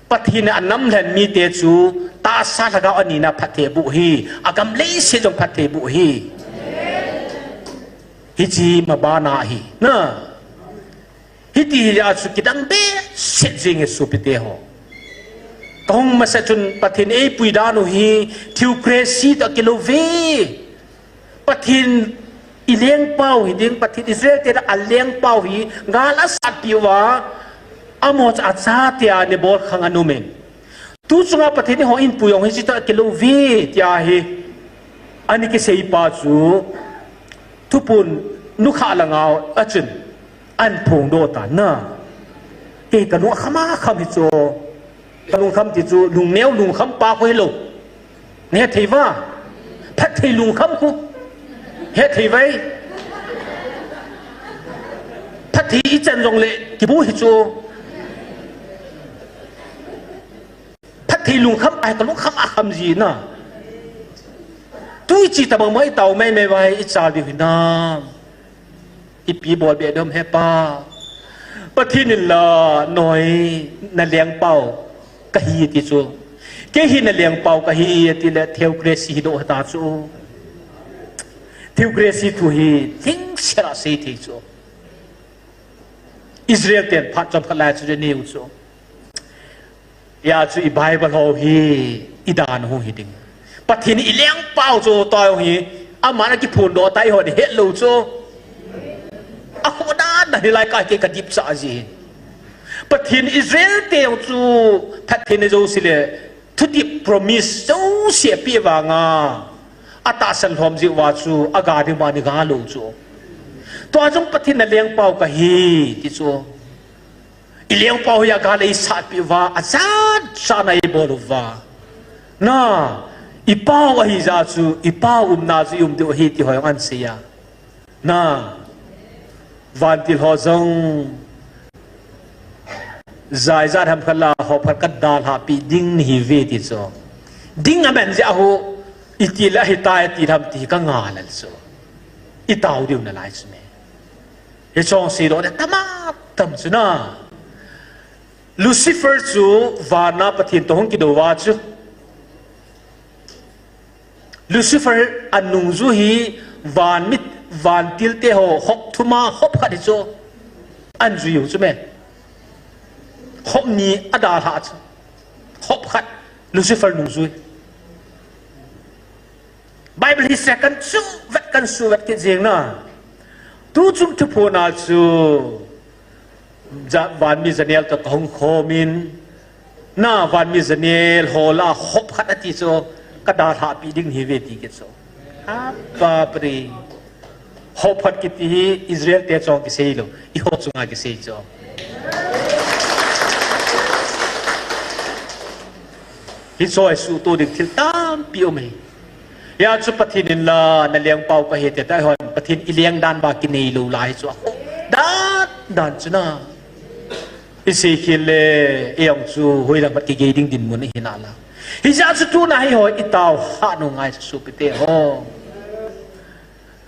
Pathen in anam lhen mite chu tahsa lhagao anina phatthei aboh ahi, agam leiset jong phatthei aboh ahi. Hiche mabana ahi. Na. Hiti hi a chu kidang behseh jing e sopite ho. Kahung masa chun Pathen eipui dan u hi theocracy toh kilou ve. Pathen ilengpau hiding, Pathen Israel te a lengpau hi gal asatpi uva, amaho chu achate a anabol khang aum in. Tu chunga Pathen in eiho eipui jong hiche toh kilou ve tia hi ana kisei pa chu Thuphon nukhah langa a chun ana phongdoh tan na. Kei kalung akham akham hi chu. Kalungkham ti chu lungneo lungkham pa khu hilou. Nahet thei uva. Phatthei lungkham khu. Het thei uve. Phatthei ichan jongle kibu hi chu. Phatthei lungkham ahi, kalungkham akham ji na. Tu ichi tabang mo itao maimai uva ichal diu hinam. Ipi bol be dom he Pa. Pathen in la noi nalengpau kahi ti chu. Kei hi nalengpau kahi tile theocracy hidoh ta chu. Theocracy thu hi lhingset a sei thei chu. Israel ten phat chomkhat lai chu aneiu chu. Hia chu i Bible ho hi i dan ho hiding. Pathen ilengpau chu toi ho hi aman akiphondoh tai ho hi hetlou chu. Akhoh dan dan hilai kah kei kadipsah ji. Pathen Israel te chu phatthei jouse le thudip promise jouse apeh vanga atahsan lhom jiuva chu aga ding bani galou chu. Tua jong Pathen nalengpau kahi ti chu. Ilengpau hi agal eisatpi uva, ajat jat a eibol uva. Na, ipau ahijeh chu, ipau umna chu ium diu ahi ti ho jong ahin seiya. Na, vantil ho jong, jaijat ham khat la, hop khat kadalhahpi ding nahiuve ti chu. Ding aman jeh a ho, itile ahitai ti ham ti kangailel chu. Itao diu nalai chu me. Hichong seidoh ding tamtah chu na. Lucifer chu vana Pathen toh hung kidouva chu. Lucifer anungjui hi van mit, vantil te ho hop thuma hop khat hi chu. Ahin juiu chu me. Hop ni adalhah chu. Hop khat Lucifer nungjui. Bible hi second chu vet kan suvet kit jeng na. Tu chung thuphon a chu ja, vanmi janel toh kahung khomin, na vanmi janel ho lah a hop khat ati chu kadalhahpi ding nahiuve ti kit chu. Apa pre. Hop khat kiti hi Israel te chunga kisei lou, eiho chunga kisei chu. Hiche hi suhtoh ding thil tampi um ahi. Hia chu Pathen in la nalengpau kahi ti tai hon Pathen ileng dan ba kinei lou lai chu akhoh dan dan chu na. Isei khel le, eijong chu hoilang khat kigei ding dinmun ahi nalai. Hijeh chu tuna hi ho itao hah u ngai chu sopite ho.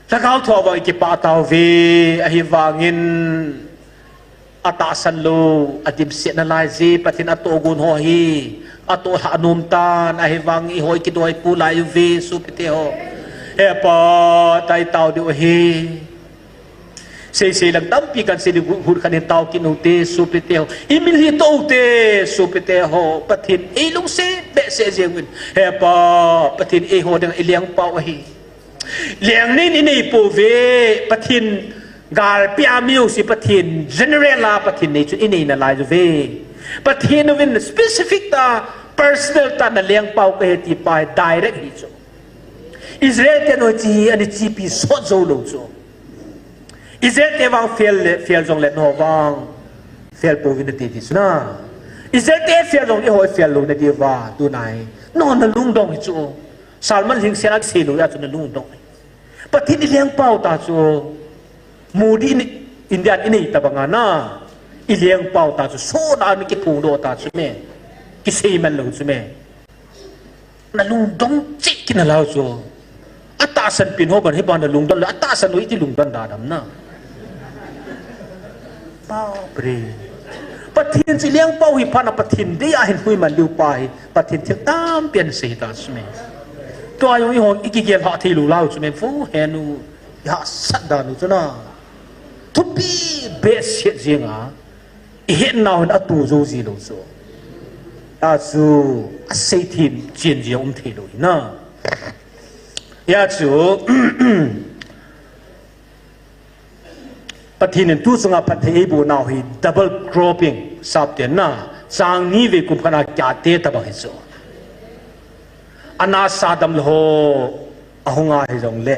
Lhagao thua vang ikipah tauve, ahivangin atahsan lou, adimset nalai ji, Pathen atohgon ho hi, atoh lhah nom tan, ahivang eiho ikidoi pu lai uve, sopite ho. He Pa, tua itao diu ahi. Seisei lang tampi kan sei diu, hut khat in tao kit u te, sopite ho. Imil hi to u te, sopite ho. Pathen eilungset behseh jeng uvin. He Pa, Pathen eiho dinga ilengpau ahi. Leng nei in inei pouve, Pathen galpi a mi jouse Pathen general a Pathen nei chun inei nalai uve. Pathen uvin specific tah, personal tah nalengpau kahi ti pa hi direct hi chu. Israel te noiche hi ana chepi sot jou lou chu. Israel te vang fail le, fail jong le nangho vang fail pouvin nate ti chu na. Israel te fail jong le eiho fail lou nadiuva, tuna hi. Nangho nalungdong hi chu. Sermon lhingset a kisei lou jeh chun nalungdong. Pathen ilengpau tah chu, Modi in India in inei tah banga na, ilengpau tah chu, sona ana kiphongdoh tah chu me, kisei man lou chu me. Nalungdong cheh kit nalai chu. Atahsan pin ho ban hi ban nalungdon le, atahsan lou iti lungdon da dam na. Baap re. Pathen chu lengpa u hi phat na Pathen dei a hin huhman diu pa hi Pathen thil tampi ahin sei ta chu me. Tua jong i hong i kigel ha thei lou lai chu me vo henu i hahsat dan u chu na. Thupi behseh jeng a i hetnau hin atoh jou ji lou chu. Achu asei them chen ji a um thei lou hi na. Achu Pathen in tu chunga phatthei eiboh nau hi double cropping sapten na, chang ni vei kum khat a kiate tabang hi chu. Ana sa dam lou ho ahung a hi jongle,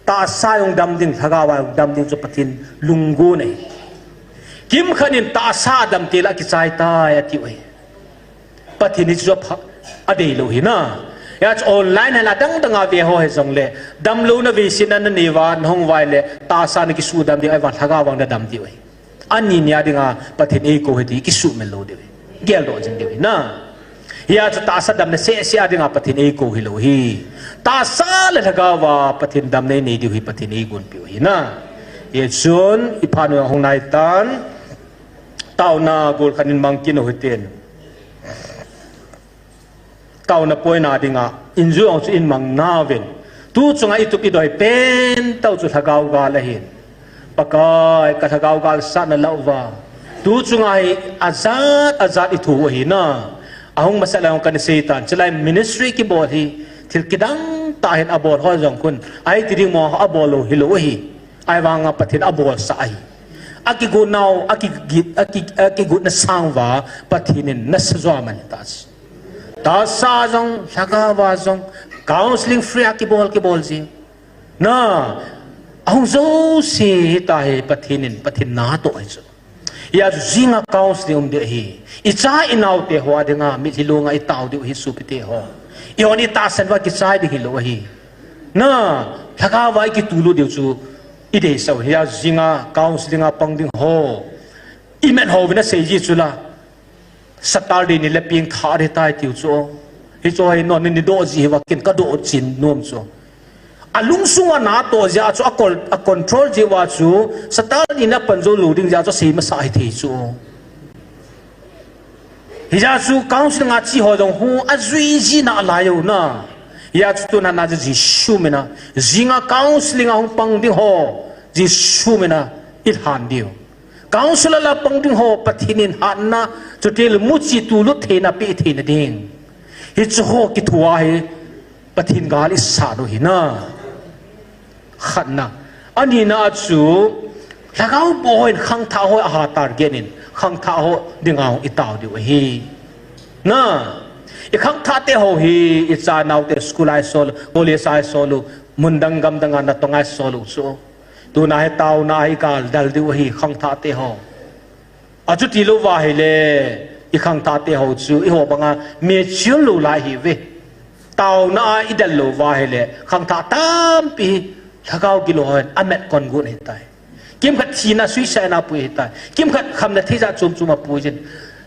tahsa jong dam ding, lhagao a jong dam ding chu Pathen lunggon ahi. Kimkhat in tahsa dam tile akichai tai ati u ahi. Pathen hi chu apha, adei lou hi na. Achu online a la dang dang a ve ho hi jongle, damlouna vei sin na nei uva, na hung uva ahile, tahsa na kisuhdam diu, ahivang lhagao vang na dam diu ahi. Ani nia dinga Pathen eikou hi ti kisuhmil lou diu ahi. Geldoh jing diu ahi na. Hia chu tahsa damna seh seh a dinga Pathen eikou hilou hi. Tahsa le lhagao a Pathen damna inei diu hi Pathen eigonpeh u hi na. Hichun i phat u ahung nai tan. Taona gol khat in mang kit u hitin. Taona poina dinga, injui ong chu in mang nauvin. Tu chunga i tup i doi pen tau chu lhagao gal ahin. Pakai ka lhagao gal sahna la uva. Tu chunga hi ajat ajat i thu ahi na. Ahung masa lai ong kana sei tan. Chulai ministry kibol hi. Thil kidang tah hin abol ho jong khun. Ahi ti ding mo abol lou hilou ahi. Ahivanga Pathen abolsah ahi. Akigot nau, akigit, aki, akigotna sang uva Pathen in nasa jo aman ta. Tahsa jong, lhagao a jong, counseling free a kibol, kibol ji. Na, ahung jouse hita hi Pathen in, Pathen natoh ahi chu. Hia chu jinga counseling um ding ahi. I cha i naote ho a dinga, mitlhi longa i tao diu ahi sopite ho. Eihon i tahsan uva kichai ding hilou ahi. Na, lhagao a i kitulut diu chu, i deisah u. Hia jinga counseling a pang ding ho. I met houvin asei ji chu la. Saturday ni le pengthah ding tai tiu chu. Hichu hi non ni doh ji hiva ken ka doh chin nom chu. Alungsung a natoh jeh a chu a con-, a control jeh uva chu Saturday ni na pan jou lou ding jeh a chu sei masa hithei chu. Hijeh a chu counseling a che ho jong hu ajui ji nalai u na. Hijeh a chu tuna na Jesu mina. Jinga counseling a hung pang ding ho. Jesu mina i lhan diu. Counselor la pang ding ho Pathen in hatna, chuti le muchi tulut theina pe theina ding. Hichu ho kithoa hi Pathen gal i sah u hi na. Khatna. Anina chu, lhagao bou ho in khangthah ho aha target in, khangthah ho dinga i tao diu ahi. Na, i khangthah te ho hi, i cha naote school a i sol u, college a i sol u, mun dang gam dang a natong a i sol u chu. Tuna hi taona hi kal dal diu ahi khangthah te ho. Achuti lou va hile, i khangthah te ho chu, i ho banga mature lou lai hi ve. Taona a i dal lou va hile, khangthah tampi hi, lhagao gilou ho hin, amet kon gun ahitai. Kimkhat thina suicide na pui ahitai. Kimkhat khamna thei jat chom chom a pui jin.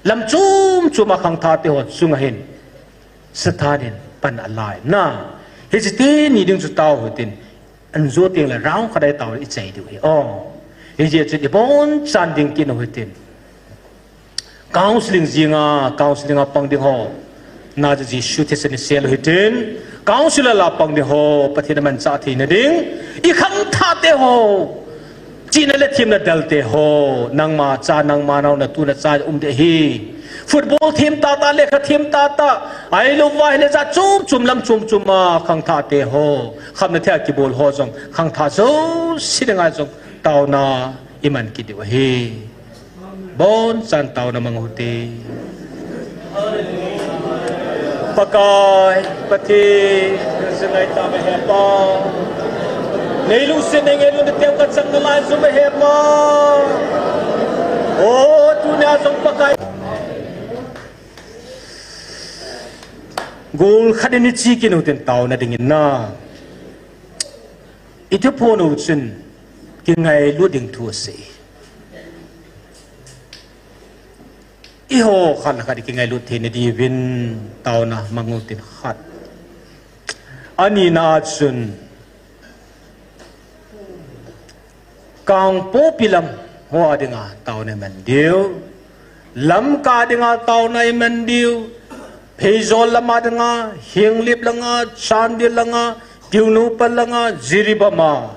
Lam chom chom a khangthah te ho chunga hin. Satan in pan alai na. Hiche teni ding chu tao hitin. An jo teng le round khat a i tao le i chai diu hi. Oh. Hijeh chun i bonchan ding kit u hitin. Counseling jinga, counseling a pang ding ho. Na chu Jesu thisen i sel u hitin. Counselor la pang ding ho. Pathen a manchah theina ding. I khangthah te ho. Chihna le themna dal te ho, nangma cha, nangma nao, na tu na cha um ding ahi. Football them tata, lekha them tata, ahilou va hile jat chom chom lam chom chom a khangthah te ho, khamna thei a kibol ho jong, khangthah jouse dinga jong, taona i man kit diu ahi. Bonchan taona mang u hite. Pakai, Pathen, ka jingailut uve Hepa. Nei lungset nei ngailut na teu ka chang nalai chu uve Hepa. O, tunia jong Pakai. Gol khat in i che kit u hitin taona dingin na. I thuphon u chun kingailut ding thu asei. Eiho khat le khat i kingailut theina diuvin taona mang u hitin khat. Anina chun Kangpokpi lam ho a dinga taona i man diu. Lamka dinga taona iman diu, Pheizawl lama dinga, Henglep langa, Chandel langa, Tengnoupal langa, Jiribam a.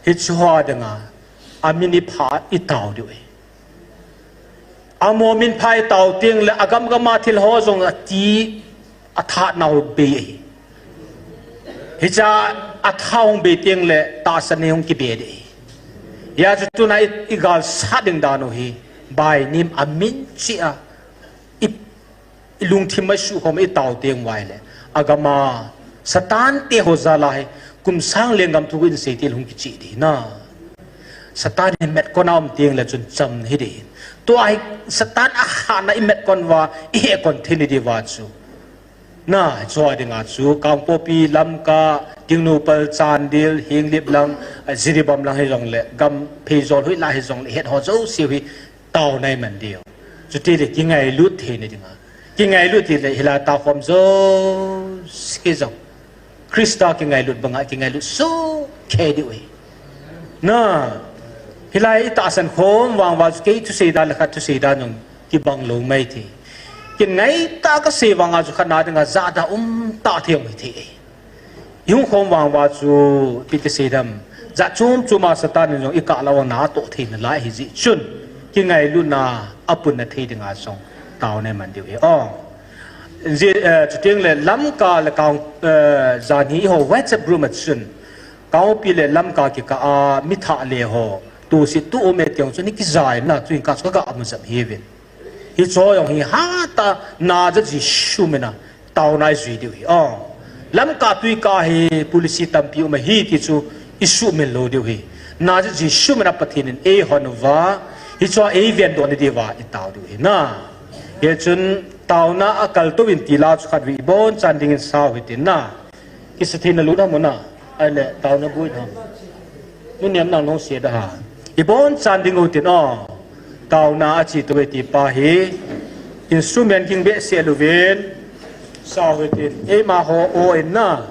Hiche hoa dinga, amin ipha itao diu ahi. Amaho min pha itao teng le, agam gama thil ho jong ati, athat nau bei ahi. Hicha atha hung bei teng le, tahsan nei hung kibe ding ahi. Hijeh chun tuna i, igalsat ding dan u hi, bainim amin cheh a, i, ilungthim a isuhkhom itao teng uva ahile, agama Satan te ho jal a hi, kum sang lenggam thu in sei til hung kicheh ding na. Satan hi metkon a um teng le chun cham hi ding. Tua hi Satan akhana imetkon uva, ihekon thei ni diuva chu. Na, chua dinga chu, Kangpokpi, Lamka, Tengnoupal, Chandel, Henglep lang, Jiribam lang hijongle, gam Pheizawl hoilah hijongle, het ho jouse hi, taona iman diu. Chuti le kingailut thei na dinga. Kingailut tile hilai takhom jouse jong Christa kingailut banga kingailut sohkei diu ahi. Na, hilai itahsan khom vang uva chu kei thusei dan le khat thusei dan jong kibang lou mai thei. Kei ngaitah kasei vanga chu khat na dinga jahda umtah thei jong hithei. Ihung khom vang uva chu ipi ti sei dem. Jat chom chom a Satan in jong ikah louva na atoh thei nalai ahijeh chun, kingailutna apunna thei dinga jong taona iman diu ahi. Chuteng le Lamka le Kang, jan hi eiho WhatsApp group a chun, Kangpokpi le Lamka kikah a mithah le ho, tohse toh um e ti jong chu nei kijai na, tuin kah chu kaga mu jep hiuvin. Hicheho jong hi hatah a Nazareth Jesu mina taona ijui diu ahi. Lamka twikah hi policy tampi um ahi ti chu isuhmil lou diu ahi. Nazareth Jesu mina Pathen in eihon uva, hicheho eivendoh na diuva itao diu ahi na. Hichun taona akaltou in tila chu khatvei ibonchan dingin sao hitin na. Kisa theina lut ham u na, ahile taona boi ham. Nunnem nang nong se da ha. Ibonchan ding utin o. Taona ache tou e ti pa hi, instrument ging behseh louvin, sao hitin, eimaho o in na.